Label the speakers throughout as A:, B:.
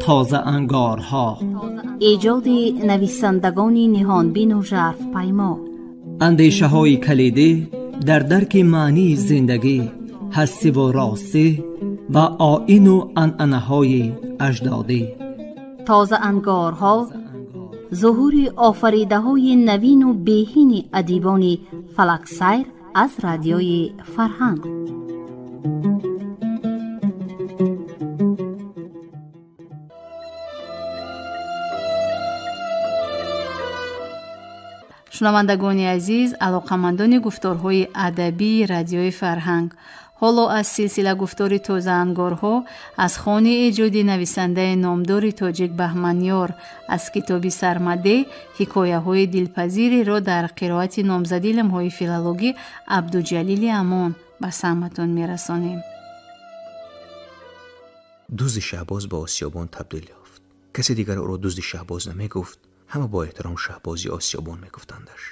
A: Тозаангорҳо,
B: эҷоди нависандагони ниҳонбину жарфпаймо,
A: андешаҳои калидӣ дар дарки маънии зиндагӣ, ҳастиву ростӣ ва оину анъанаҳои аҷдодӣ.
B: Тозаангорҳо зуҳури офаридаҳои навину беҳини адибони фалаксайр аз Радиои Фарҳанг.
C: Шунавандагони азиз, алоқамандони гуфторҳои адабии Радиои Фарҳанг, ҳоло аз силсила гуфтори тозаангорҳо аз хони эҷоди нависандаи номдори тоҷик Баҳманёр аз китоби Сармаде ҳикояҳои дилпазиреро дар қироати номзади илмҳои филологӣ Абдуҷалили Амон ба самъатон мерасонем.
D: Дузди Шаҳбоз ба осиёбон табдил ёфт. Касе дигар ӯро дузди Шаҳбоз намегуфт, ҳама бо эҳтиром Шаҳбози осиёбон мегуфтандаш.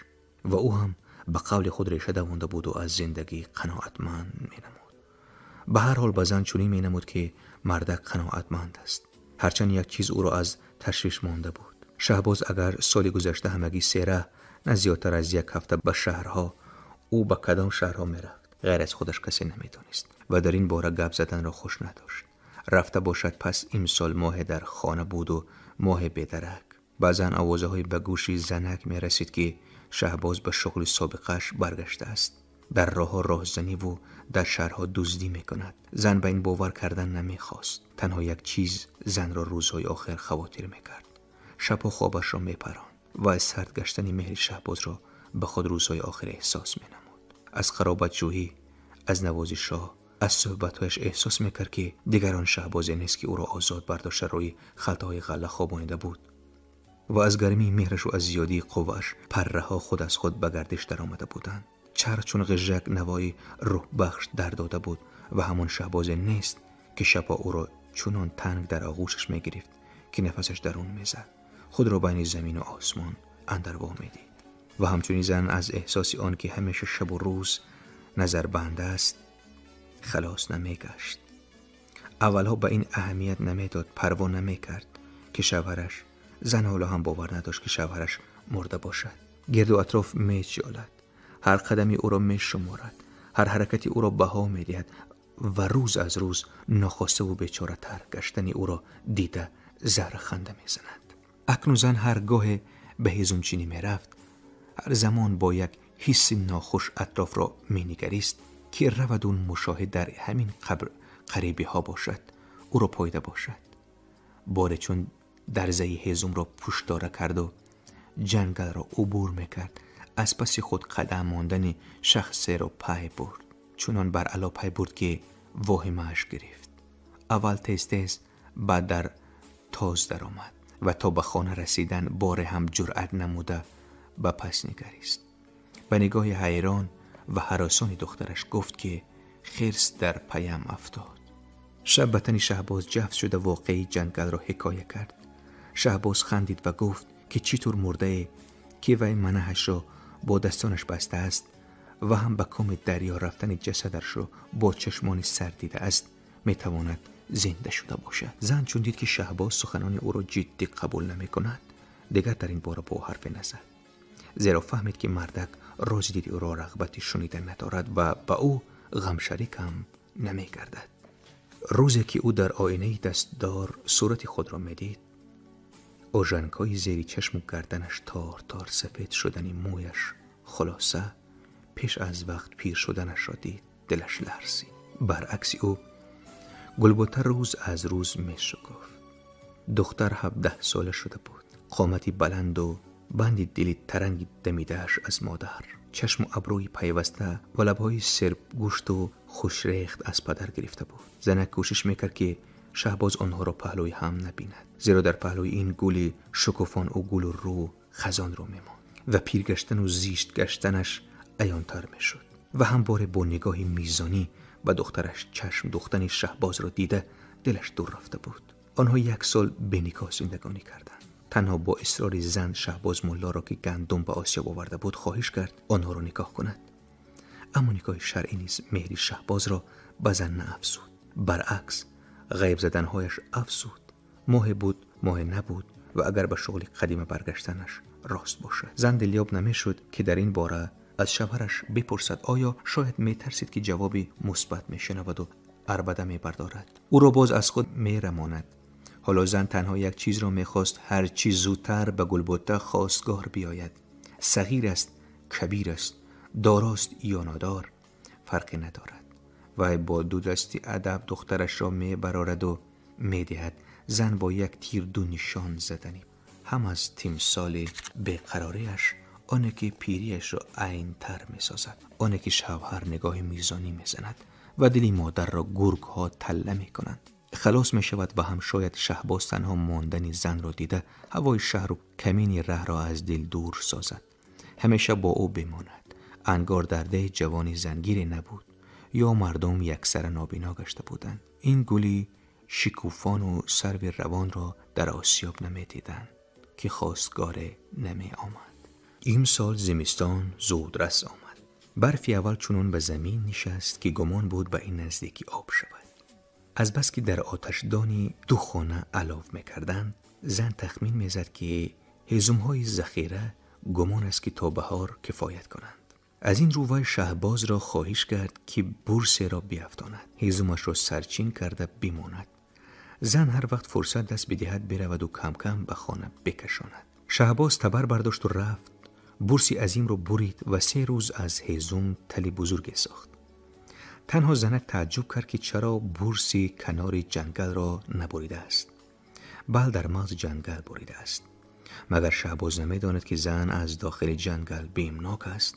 D: Ва ӯ ҳам ба қавли худ реша давонда буду аз зиндагӣ қаноатманд менамуд. Ба ҳар ҳол ба зан чунин менамуд, ки мардак қаноатманд аст. Ҳарчанд як чиз ӯро аз ташвиш монда буд. Шаҳбоз агар соли гузашта ҳамагӣ сера, на зиёдтар аз як ҳафта ба шаҳрҳо, ӯ ба кадом шаҳрҳо мерафт, ғайр аз худаш касе намедонист ва дар ин бора гап заданро хуш надошт. Рафта бошад, пас имсол моҳе дар хона буду моҳе бедарак. Баъзан овозаҳои ба гӯши занак мерасид, ки Шаҳбоз ба шуғли собиқааш баргаштааст. Дар роҳҳо роҳзаниву дар шаҳрҳо дуздӣ мекунад. Зан ба ин бовар кардан намехост. Танҳо як чиз занро рӯзҳои охир хавотир мекард. Шабҳо хобашро мепаронд ва аз сард гаштани меҳри Шаҳбозро ба худ рӯзҳои охир эҳсос менамуд. Аз қаробатҷӯҳӣ, аз навозишҳо, аз суҳбатҳояш эҳсос мекард, ки дигар он Шаҳбозе нест, ки ӯро озод бардошта рӯи халтаҳои ғалла хобонида буд. Ва аз гармии меҳрашу аз зиёдии қуввааш парраҳо худ аз худ ба гардиш даромада буданд. Чарх чун ғижжак навои рӯҳбахш дар дода буд ва ҳамон Шаҳбозе нест, ки шабҳо ӯро чунон танг дар оғӯшаш мегирифт, ки нафасаш дарун мезад, худро байни замину осмон андарво медид. Ва ҳамчунин зан аз эҳсоси он, ки ҳамеша шабу рӯз назарбанд аст, халос намегашт. Аввалҳо ба ин аҳамият намедод, парво намекард, ки шавҳараш, зан ҳоло ҳам бовар надошт, ки шавҳараш мурда бошад. Гирду атроф меҷолад, ҳар қадами ӯро мешуморад, ҳар ҳаракати ӯро баҳо медиҳад ва рӯз аз рӯз нохоставу бечоратар гаштани ӯро дида заҳрханда мезанад. Акнун зан ҳар гоҳе ба ҳезумчинӣ мерафт, ҳар замон бо як ҳисси нохуш атрофро менигарист, ки равад он мушоҳид дар ҳамин қабр қарибиҳо бошад, ӯро пойда бошад. Боре чун дарзаи ҳезумро пуштдора карду ҷангалро убур мекард, аз паси худ қадам мондани шахсеро пай бурд. Чунон бар ало пай бурд, ки воҳимааш гирифт. Аввал тез-тез, баъд дар тоз даромад ва то ба хона расидан боре ҳам ҷуръат намуда ба пас нигарист. Ба нигоҳи ҳайрон ва ҳаросони духтараш гуфт, ки хирс дар паям афтод. Шаб ба тани Шаҳбоз ҷафт шуда воқеи ҷангалро ҳикоя кард. Шаҳбоз хандид ва гуфт, ки чӣ тур мурдае, ки вай манаҳашро бо дастонаш бастааст ва ҳам ба коми дарё рафтани ҷасадашро бо чашмони сар дидааст, метавонад зинда шуда бошад. Зан чун дид, ки Шаҳбоз суханони ӯро ҷиддӣ қабул намекунад, дигар дар ин бора бо ҳарфе назад, зеро фаҳмид, ки мардак рози диди ӯро рағбати шунидан надорад ва ба ӯ ғамшарик ҳам намегардад. Рӯзе ки ӯ дар оинаи дастдор сурати худро медид, ожангҳои зери чашму гарданаш тор-тор сафед шудани мӯяш, хулоса пеш аз вақт пир шуданашро дид, дилаш ларзид. Баръакси ӯ Гулбута рӯз аз рӯз мешукуфт. Духтар 17 сола шуда буд. Қомати баланду банди дили таранги дамидааш аз модар, чашму абрӯи пайваста ва лабҳои сербгӯшту хушрехт аз падар гирифта буд. Занак кӯшиш мекард, ки Шаҳбоз онҳоро паҳлӯи ҳам набинад, зеро дар паҳлӯи ин гули шукуфон ӯ гулу рӯ хазонро мемонд ва пир гаштану зишт гаштанаш аёнтар мешуд. Ва ҳамборе бо нигоҳи мизонӣ ба духтараш чашм духтани Шаҳбозро дида дилаш дур рафта буд. Онҳо як сол беникоҳ зиндагонӣ карданд. Танҳо бо исрори зан Шаҳбоз муллоро, ки гандум ба осиёб оварда буд, хоҳиш кард онҳоро никоҳ кунад. Аммо никоҳи шаръӣ низ меҳри Шаҳбозро ба зан наафзуд. Баръакс, ғайб заданҳояш афзуд. Моҳе буд, моҳе набуд ва агар ба шуғли қадима баргаштанаш рост бошад. Зан дилёб намешуд, ки дар ин бора аз шавҳараш бипурсад. Оё шояд метарсид, ки ҷавоби мусбат мешунаваду арбада мебардорад, ӯро боз аз худ мерамонад. Ҳоло зан танҳо як чизро мехост: ҳар чӣ зудтар ба Гулбутта хостгор биёяд. Сағир аст, кабир аст, дорост ё нодор, фарқе надорад. Вай бо ду дасти адаб духтарашро мебарораду медиҳад. Зан бо як тир ду нишон заданӣ. Ҳам аз тимсоли беқарориаш, оне ки пириашро айнтар месозад, оне ки шавҳар нигоҳи мизонӣ мезанад ва дили модарро гургҳо талла мекунанд, халос мешавад. Ва ҳам шояд Шаҳбоз танҳо мондани занро дида ҳавои шаҳру камини раҳро аз дил дур созад, ҳамеша бо ӯ бимонад. Ангор дар деҳ ҷавони зангире набуд ё мардум яксара нобино гашта буданд. Ин гули шикуфону сарви равонро дар осиёб намедиданд, ки хостгоре намеомад. Имсол зимистон зудрас омад. Барфи аввал чунон ба замин нишаст, ки гумон буд ба ин наздикӣ об шавад. Азбаски дар оташдони ду хона алов мекарданд, зан тахмин мезад, ки ҳезумҳои захира гумон аст, ки то баҳор кифоят кунанд. Аз ин рӯ вай Шаҳбозро хоҳиш кард, ки бурсеро биафтонад, ҳезумашро сарчин карда бимонад. Зан ҳар вақт фурсат даст бидиҳад, бираваду кам-кам ба хона бикашонад. Шаҳбоз табар бардошту рафт, бурси азимро бурид ва 3 рӯз аз ҳезум тали бузурге сохт. Танҳо занак таъҷуб кард, ки чаро бурси канори ҷангалро набуридааст, бал дар мағзи ҷангал буридааст. Магар Шаҳбоз намедонад, ки зан аз дохили ҷангал бимнок аст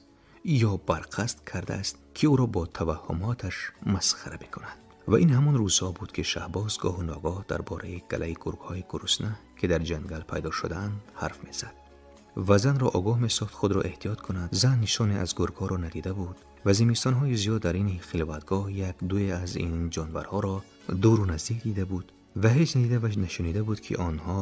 D: ё барқасд кардааст, ки ӯро бо таваҳҳумоташ масхара бикунад. Ва ин ҳамон рӯзҳо буд, ки Шаҳбоз гоҳу ногоҳ дар бораи галаи гургҳои гурусна, ки дар ҷангал пайдо шудаанд, ҳарф мезад ва занро огоҳ месохт худро эҳтиёт кунад. Зан нишоне аз гургҳоро надида буд ва зимистонҳои зиёд дар ин хилватгоҳ як дуе аз ин ҷонварҳоро дуру наздик дида буд ва ҳеҷ надида ва нашунида буд, ки онҳо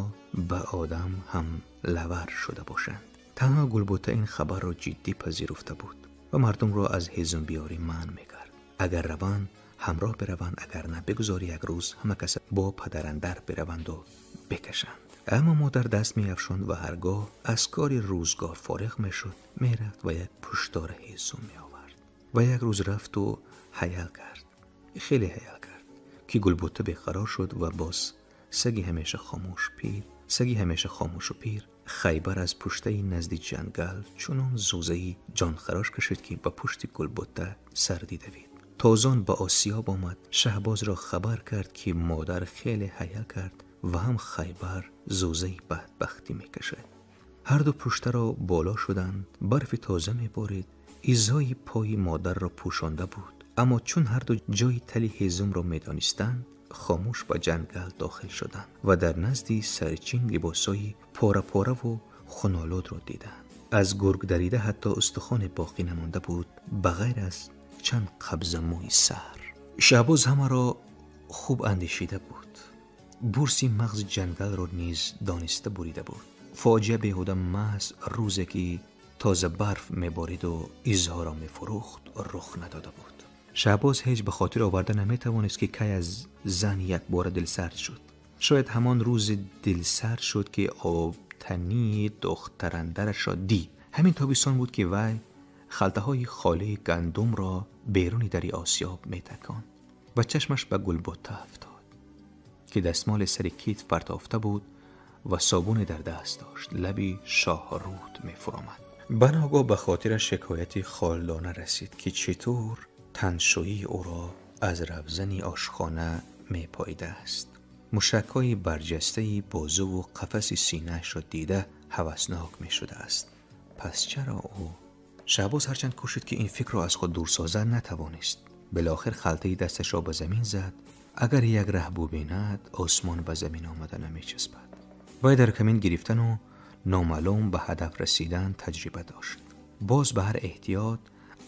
D: ба одам ҳам лавар шуда бошанд. Танҳо Гулбутта ин хабарро ҷиддӣ пазируфта буд ва мардумро аз ҳезумбиёрӣ манъ мекард. Агар раванд, ҳамроҳ бираванд, агар на, бигузор як рӯз ҳама кас бо падарандар бираванду бикашанд. Аммо модар даст меафшонд ва ҳаргоҳ аз кори рӯзгор фориғ мешуд, мерафт ва як пуштора ҳезум меовард. Ва як рӯз рафту ҳаял кард, хеле ҳаял кард, ки Гулбутта беқарор шуд ва боз саги ҳамеша хомӯшу пир Хайбар аз пуштаи назди ҷангал чунон зузаи ҷонхарош кашид, ки ба пушти Гулбутта сар дидавид. Тозон ба осиёб омад. Шаҳбозро хабар кард, ки модар хеле ҳаял кард ва ҳам Хайбар зузаи бадбахтӣ мекашад. Ҳар ду пуштаро боло шуданд. Барфи тоза меборид, изои пои модарро пӯшонда буд. Аммо чун ҳар ду ҷои тали ҳезумро медонистанд, хомӯш ба ҷангал дохил шуданд ва дар назди сарчин либосҳои пора-пораву хунолудро диданд. Аз гург дарида ҳатто устухоне боқӣ намонда буд, ба ғайр аз чанд қабза мӯи сар. Шаҳбоз ҳамаро хуб андешида буд. Бурси мағзи ҷангалро низ дониста бурида буд. Фоҷиа беҳуда маҳз рӯзе, ки тоза барф мебориду изҳоро мефурӯхт, рух надода буд. Шаҳбоз ҳеҷ ба хотир оварда наметавонист, ки кай аз зан якбора дилсард шуд. Шояд ҳамон рӯзи дилсард шуд, ки обтании духтарандарашро дид. Ҳамин тобистон буд, ки вай халтаҳои холии гандумро беруни дари осиёб метаконд ва чашмаш ба Гулбутта афтод, ки дастмоли сари китф партофта буд ва собуне дар даст дошт. Лаби шоҳруд мефуромад. Баногоҳ ба хотираш шикояти холдона расид, ки чӣ тур таншӯии ӯро аз равзани ошхона мепоидааст. Мушакҳои барҷастаи бозуву қафаси синаашро дида ҳаваснок мешудааст. Пас чаро ӯ? Шаҳбоз ҳарчанд кӯшид, ки ин фикрро аз худ дур созад, натавонист. Билохир халтаи дасташро ба замин зад. Агар як раҳ бубинад, осмон ба замин омада намечаспад. Вай дар камин гирифтану номаълум ба ҳадаф расидан таҷриба дошт. Боз ба ҳар эҳтиёт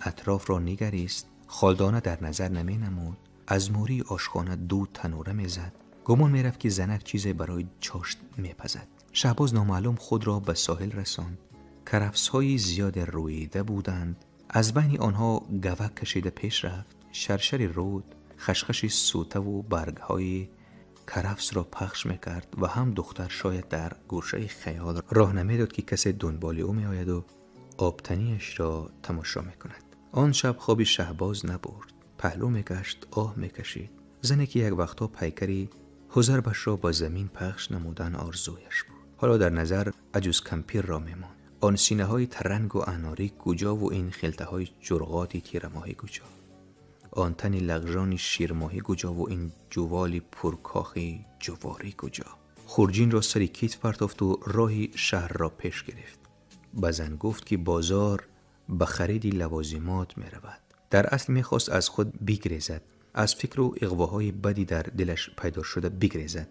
D: атрофро нигарист. Холдона дар назар наменамуд. Аз мӯрии ошхона ду танура мезад. Гумон мерафт, ки занак чизе барои чошт мепазад. Шаҳбоз номаълум худро ба соҳил расонд. Карафсҳои зиёде рӯида буданд. Аз байни онҳо гавак кашида пеш рафт. Шаршари руд хашхаши сӯтаву баргҳои карафсро пахш мекард ва ҳам духтар шояд дар гӯшаи хаёл роҳ намедод, ки касе дунболи ӯ меояду обтаниашро тамошо мекунад. Он шаб хоби Шаҳбоз набурд. Паҳлӯ мегашт, оҳ мекашид. Зане ки як вақтҳо пайкари ҳузарбашро ба замин пахш намудан орзуяш буд, ҳоло дар назар аҷуз кампирро мемонд. Он синаҳои тарангу анорӣ куҷову ин хилтаҳои ҷурғоти тирамоҳӣ куҷо? Он тани лағжони ширмоҳӣ куҷову ин ҷуволи пуркохи ҷуворӣ куҷо? Хурҷинро сари китф партофту роҳи шаҳрро пеш гирифт. Ба зан гуфт, ки бозор ба хариди лавозимот меравад. Дар асл мехост аз худ бигрезад, аз фикру иғвоҳои бади дар дилаш пайдо шуда бигрезад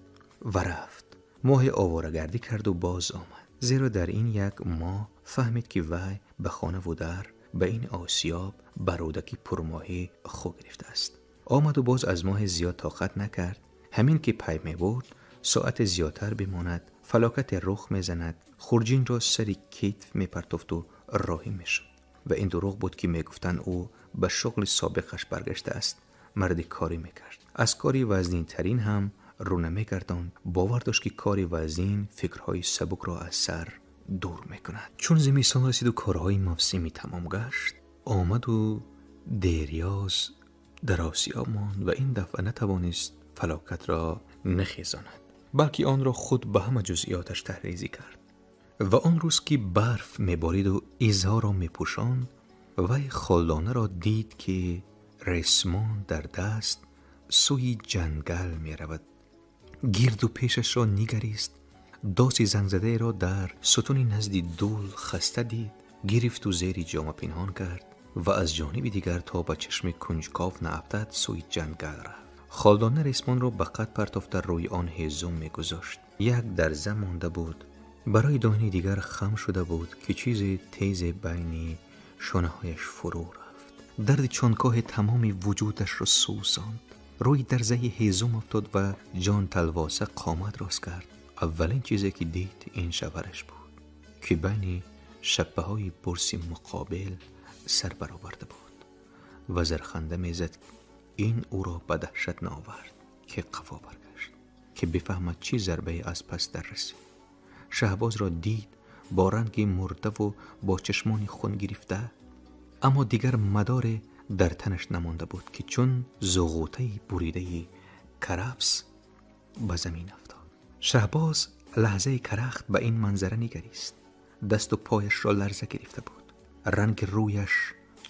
D: ва рафт. Моҳе оворагардӣ карду боз омад, зеро дар ин як моҳ фаҳмид, ки вай ба хонаву дар, ба ин осиёб, ба рӯдаки пурмоҳӣ хӯ гирифтааст. Омаду боз аз моҳе зиёд тоқат накард. Ҳамин ки пай мебурд соате зиёдтар бимонад, фалокате рух мезанад, хурҷинро сари китф мепартофту роҳӣ мешуд. Ва ин дурӯғ буд, ки мегуфтанд ӯ ба шуғли собиқаш баргаштааст. Марди корӣ мекард. Аз кори вазнинтарин ҳам рӯ намегардонд. Бовар дошт, ки кори вазнин фикрҳои сабукро аз сар дур мекунад. Чун зимистон расиду корҳои мавсимӣ тамом гашт, омаду дерёз дар осиёб монд ва ин дафъа натавонист фалокатро нахезонад, балки онро худ ба ҳама ҷузъиёташ таҳризӣ кард. Ва он рӯз, ки барф мебориду изҳоро мепӯшонд, вай холдонаро дид, ки ресмон дар даст сӯи ҷангал меравад. Гирду пешашро нигарист. Доси зангзадаеро дар сутуни назди дул хаста дид, гирифту зери ҷома пинҳон кард ва аз ҷониби дигар то ба чашми кунҷков наафтад сӯи ҷангал рафт. Холдона ресмонро ба қад партофта рӯи он ҳезум мегузошт. Як дарза монда буд. Барои дони дигар хам шуда буд, ки чизе тезе байни шонаҳояш фурӯ рафт. Дарди чонкоҳе тамоми вуҷудашро сӯзонд. Рӯи дарзаи ҳезум афтод ва ҷон талвоса қомат рост кард. Аввалин чизе ки дид ин шавҳараш буд, ки байни шаппаҳои бурси муқобил сар бароварда буд ва зарханда мезад. Ин ӯро ба даҳшат наовард, ки қафо баргашт, ки бифаҳмад чӣ зарбае аз пас дар расид. Шаҳбозро дид бо ранги мурдаву бо чашмони хун гирифта, аммо дигар мадоре дар танаш намонда буд, ки чун зуғутаи буридаи карафс ба замин афтод. Шаҳбоз лаҳзаи карахт ба ин манзара нигарист. Дасту пояшро ларза гирифта буд. Ранги рӯяш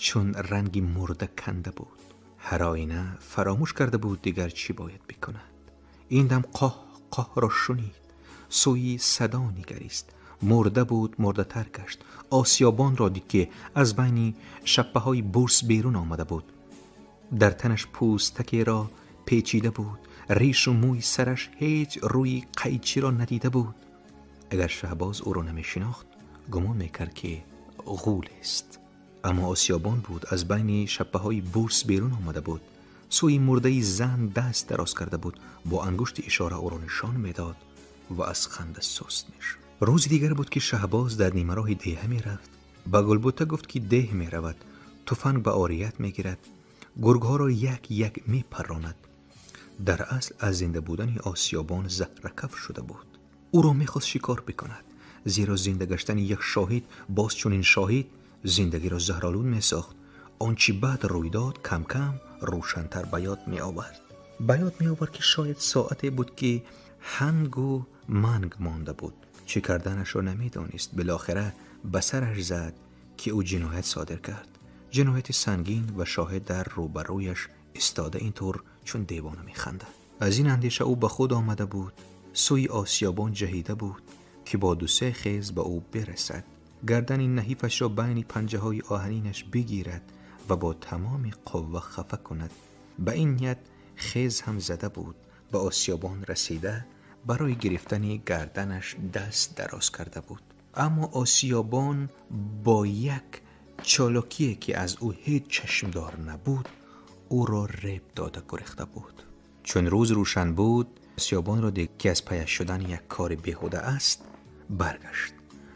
D: чун ранги мурда канда буд. Ҳар оина фаромӯш карда буд дигар чӣ бояд бикунад. Ин дам қоҳ қоҳро шунид. Сӯи садо нигарист. Мурда буд, мурдатар гашт. Осиёбонро дид, ки аз байни шаппаҳои бурс берун омада буд. Дар танаш пӯстакеро печида буд. Ришу мӯи сараш ҳеҷ рӯи қайчиро надида буд. Агар Шаҳбоз ӯро намешинохт, гумон мекард, ки ғул аст. Аммо осиёбон буд, аз байни шаппаҳои бурс берун омада буд. Сӯи мурдаи зан даст дароз карда буд, бо ангушти ишора ӯро нишон медод ва аз ханда суст мешуд. Рӯзи дигар буд, ки Шаҳбоз дар нимароҳи деҳа мерафт. Ба Гулбута гуфт, ки деҳ меравад, туфанг ба орият мегирад, гургҳоро як як мепарронад. Дар асл аз зинда будани осиёбон заҳракаф шуда буд. Ӯро мехост шикор бикунад, зеро зинда гаштани як шоҳид, боз чунин шоҳид, зиндагиро заҳролуд месохт. Он чӣ баъд рӯй дод, кам-кам рӯшантар ба ёд меовард. Ба ёд меовард, ки шояд соате буд, ки ҳангу манг монда буд. Чӣ карданашро намедонист. Билохира ба сараш зад, ки ӯ ҷиноят содир кард, ҷинояти сангин, ва шоҳид дар рӯбарӯяш истода ин тур чун девона механдад. Аз ин андеша ӯ ба худ омада буд. Сӯи осиёбон ҷаҳида буд, ки бо ду-се хез ба ӯ бирасад, гардани наҳифашро байни панҷаҳои оҳанинаш бигирад ва бо тамоми қувва хафа кунад. Ба ин ният хез ҳам зада буд. Ба осиёбон расида барои гирифтани гарданаш даст дароз карда буд. Аммо осиёбон бо як чолокие, ки аз ӯ ҳеҷ чашмдор набуд, ӯро реб дода гурехта буд. Чун рӯз рӯшан буд, осиёбонро дид, ки аз паяш шудан як кори беҳуда аст, баргашт.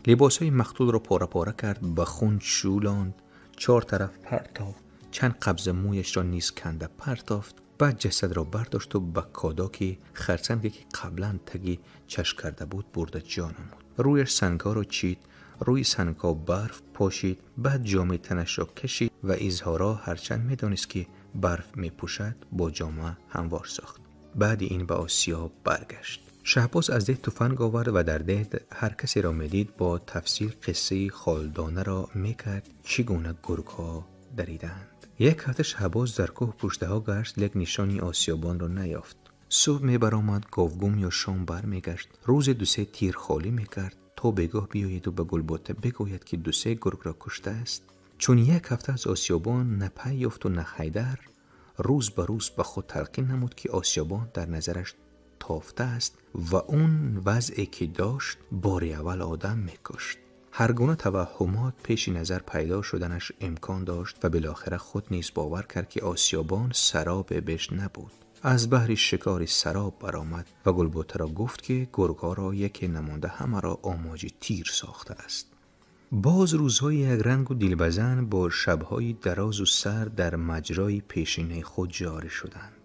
D: Либосҳои мақтулро пора-пора кард, ба хун шӯлонд, чор тараф партофт. Чанд қабза мӯяшро низ канда партофт. Баъд ҷасадро бардошт ва ба кодаки харсанге ки қаблан таги чашм карда буд бурда ҷо намуд. Рӯяш сангҳоро чид, рӯи сангҳо барф пошид, баъд ҷомаи танашро кашид ва изҳоро ҳарчанд медонист ки барф мепӯшад, бо ҷома ҳамвор сохт. Баъди ин ба осиёб баргашт. Шаҳбоз аз деҳ туфанг овард ва дар деҳ ҳар касеро медид бо тафсил қиссаи холдонаро мекард, чӣ гуна гургҳо дариданд. Як ҳафта Шаҳбоз дар кӯҳ пуштаҳо гашт, лек нишони осиёбонро наёфт. Субҳ мебаромад, говгум ё шом бармегашт. Рӯзе ду-се тир холӣ мекард то бегоҳ биёяду ба Гулбота бигӯяд ки ду-се гургро куштааст. Чун як ҳафта аз осиёбон на пай ёфту на Хайдар, рӯз ба рӯз ба худ талқин намуд ки осиёбон дар назараш тофтааст ва он вазъе ки дошт бори аввал одам мекушт. Ҳар гуна таваҳҳумот пеши назар пайдо шуданаш имкон дошт ва билохира худ низ бовар кард ки осиёбон саробе беш набуд. Аз баҳри шикори сароб баромад ва Гулботаро гуфт ки гургҳоро яке намонда ҳамаро омоҷи тир сохтааст. Боз рӯзҳои якрангу дилбазан бо шабҳои дарозу сард дар маҷрои пешинаи худ ҷорӣ шуданд.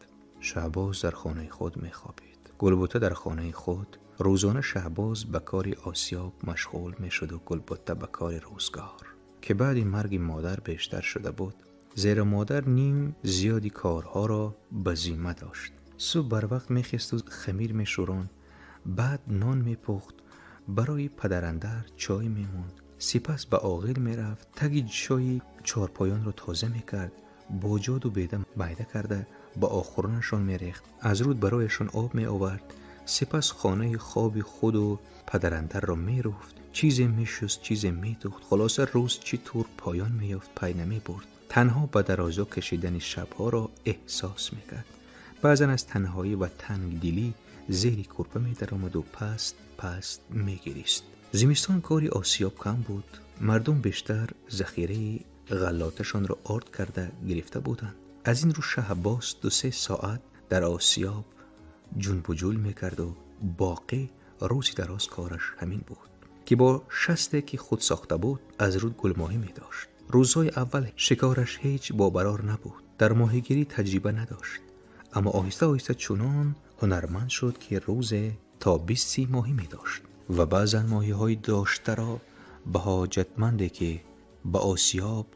D: Шаҳбоз дар хонаи худ мехобид, Гулбота дар хонаи худ. Рӯзона Шаҳбоз ба кори осиёб машғул мешуд ва Гулбота ба кори рӯзгор, ки баъди марги модар бештар шуда буд, зеро модар ним зиёди корҳоро ба зимма дошт. Субҳ барвақт мехесту хамир мешӯронд, баъд нон мепухт, барои падарандар чой мемонд, сипас ба оғил мерафт, таги чойи чорпоёнро тоза мекард, бо ҷоду беда майда карда ба охуронашон мерехт, аз руд барояшон об меовард, сипас хонаи хоби худу падарандарро меруфт, чизе мешуст, чизе медухт. Хулоса рӯз чӣ тур поён меёфт пай намебурд. Танҳо ба дарозо кашидани шабҳоро эҳсос мекард. Баъзан аз танҳоӣ ва тангдилӣ зери курпа медаромаду паст паст мегирист. Зимистон кори осиёб кам буд. Мардум бештар захираи ғаллоташонро орд карда гирифта буданд. Аз ин рӯ Шаҳбоз ду-се соат дар осиёб ҷунбуҷул мекарду боқӣ рӯзи дароз кораш ҳамин буд ки бо шасте ки худ сохта буд аз руд гулмоҳӣ медошт. Рӯзҳои аввал шикораш ҳеҷ бобарор набуд, дар моҳигирӣ таҷриба надошт, аммо оҳиста оҳиста чунон ҳунарманд шуд ки рӯзе то 20-30 моҳӣ медошт ва баъзан моҳиҳои доштаро ба ҳоҷатманде ки ба осиёб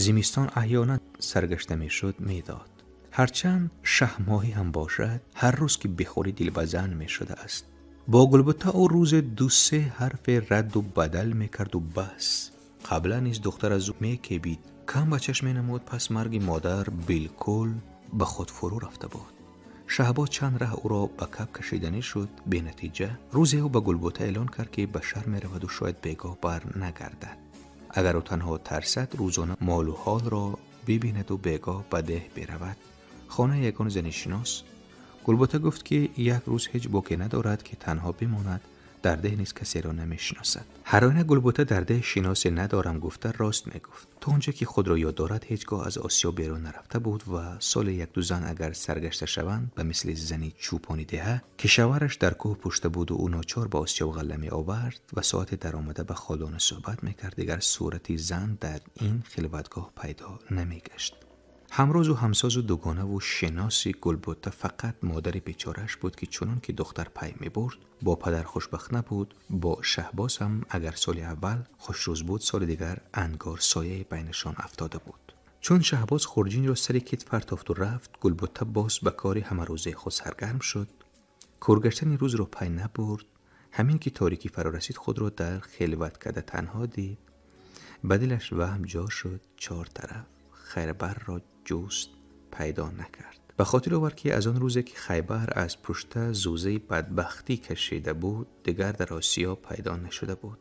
D: зимистон аҳёнан саргашта мешуд медод. Ҳарчанд шаҳмоҳӣ ҳам бошад, ҳар рӯз ки бихӯрӣ дилбазан мешудааст. Бо Гулбота ӯ рӯзе ду-се ҳарфе радду бадал мекарду бас. Қаблан низ духтар аз ӯ мекебид, кам ба чашм менамуд. Пас марги модар билкул ба худ фурӯ рафта буд. Шаҳбоз чанд раҳ ӯро ба кап кашиданӣ шуд, бенатиҷа. Рӯзе ӯ ба Гулбота эълон кард ки ба шаҳр мераваду шояд бегоҳ бар нагардад. Агар ӯ танҳо тарсад, рӯзона молу ҳолро бибинаду бегоҳ ба деҳ биравад. Хонаи ягон зани шинос. Гулбота гуфт ки як рӯз ҳеҷ боке надорад ки танҳо бимонад, дар деҳ низ касеро намешиносад. Ҳар оина Гулбота дар деҳ шиносе надорам гуфта рост мегуфт. То онҷо ки худро ёд дорад ҳеҷ гоҳ аз осиё берун нарафта буд ва соли як-ду зан агар саргашта шаванд, ба мисли зани чӯпони деҳа ки шавҳараш дар кӯҳ пушта буду ӯ ночор ба осиёб ғалла меовард ва соате даромада ба холдона суҳбат мекард, дигар сурати зан дар ин хилватгоҳ пайдо намегашт. Ҳамрозу ҳамсозу дугонаву шиноси Гулбота фақат модари бечорааш буд ки чунон ки духтар пай мебурд, бо падар хушбахт набуд. Бо Шаҳбоз ҳам агар соли аввал хушрӯз буд, соли дигар ангор сояи байнашон афтода буд. Чун Шаҳбоз хурҷинро сари кит партофту рафт, Гулбота боз ба кори ҳамарӯзаи худ саргарм шуд. Кӯргаштани рӯзро пай набурд. Ҳамин ки торикӣ фаро расид, худро дар хилваткада танҳо дид. Ба дилаш ваҳм ҷо шуд. Чор тараф Хайбарро ҷуст пайдо накард. Ба хотир овард ки аз он рӯзе ки Хайбар аз пушта зӯзаи бадбахтӣ кашида буд, дигар дар осиё пайдо нашуда буд.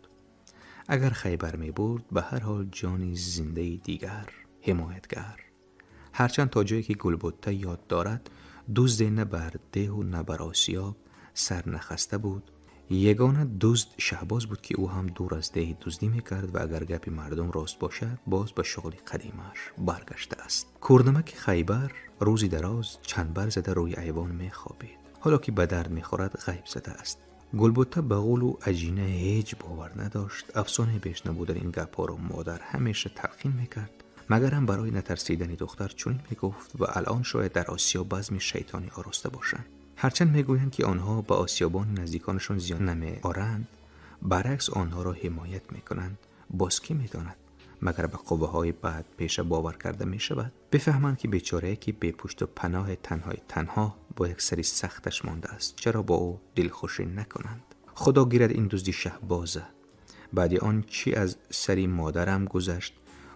D: Агар Хайбар мебурд, ба ҳар ҳол ҷони зиндаи дигар, ҳимоятгар. Ҳарчанд то ҷое ки Гулбота ёд дорад, дузде на бар деҳу на бар осиёб сар нахаста буд. Ягона дузд Шаҳбоз буд ки ӯ ҳам дур аз деҳи дуздӣ мекард ва агар гапи мардум рост бошад, боз ба шуғли қадимааш баргаштааст. Кӯрнамаки Хайбар рӯзи дароз чанбар зада рӯи айвон мехобид. Ҳоло ки ба дард мехӯрад, ғайб задааст. Гулбота ба ғулу аҷина ҳеҷ бовар надошт. Афсонаи беш набудани ин гапҳоро модар ҳамеша талқин мекард. مگرم برای نترسیدن دختر چنین میگفت و الان شاید در آسیا بزم شیطانی آراسته باشند. هرچند میگویند که آنها به آسیابان نزدیکانشان زیان نمیآرند، برعکس آنها را حمایت میکنند. باز کی میداند؟ مگر به قوه های بعد پیش باور کرده می شود؟ بفهمند که بیچاره که بی پشت و پناه تنهای تنها با یک سری سختش مانده است، چرا با او دلخوشی نکنند؟ خدا گیرد این دزدی شهبازه. بعد آن چی از سری مادرم گذشت،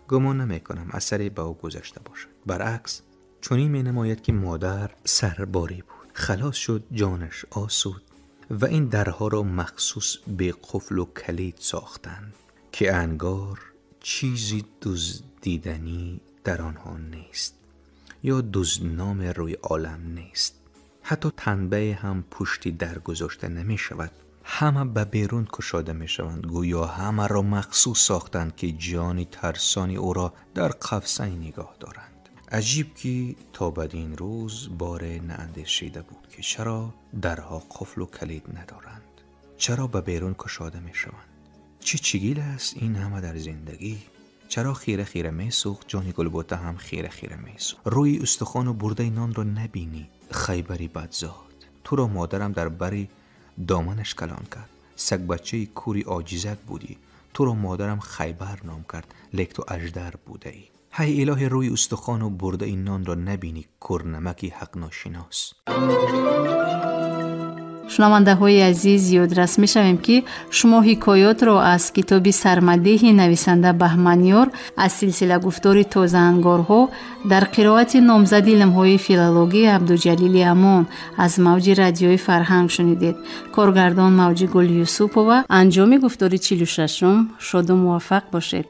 D: گمان نمی کنم اثری به او گذشته باشد. برعکس چنین می نماید که مادر سرباری بود، خلاص شد، جانش آسود و این درها را مخصوص به قفل و کلید ساختند که انگار چیزی دزدیدنی در آنها نیست یا دزدنام روی عالم نیست. حتی تنبه هم پشتی در گذاشته نمی شود. همه به بیرون کشاده می شوند، گویا همه را مخصوص ساختند که جانی ترسانی او را در قفسه نگاه دارند. عجیب که تا بدین روز باره ناندیشیده بود که چرا درها قفل و کلید ندارند، چرا به بیرون کشاده می شوند. چه چگیل است این همه در زندگی؟ چرا خیره خیره می سوخت؟ جانی گلبوته هم خیره خیره می سوخت. روی استخوان و برده نان را نبینی، خیبری بدزاد. تو را مادرم در بری دامنش کلان کرد. سگ بچه کوری عاجزک بودی. تو را مادرم خیبر نام کرد، لیک تو اژدر بوده ای. هی اله، روی استخوان و برده این نان را نبینی، کرنمکی حق ناشناس.
C: Шунавандаҳои азиз, ёдрас мешавем, ки шумо ҳикоётро аз китоби Сармадеҳи нависанда Баҳманёр аз силсила гуфтори Тозаангорҳо дар қироати номзади илмҳои филологӣ Абдуҷалили Амон аз мавҷи Радиои Фарҳанг шунидед. Коргардон Мавҷигул Юсупова. Анҷоми гуфтори 46-ум. Шоду муваффақ бошед.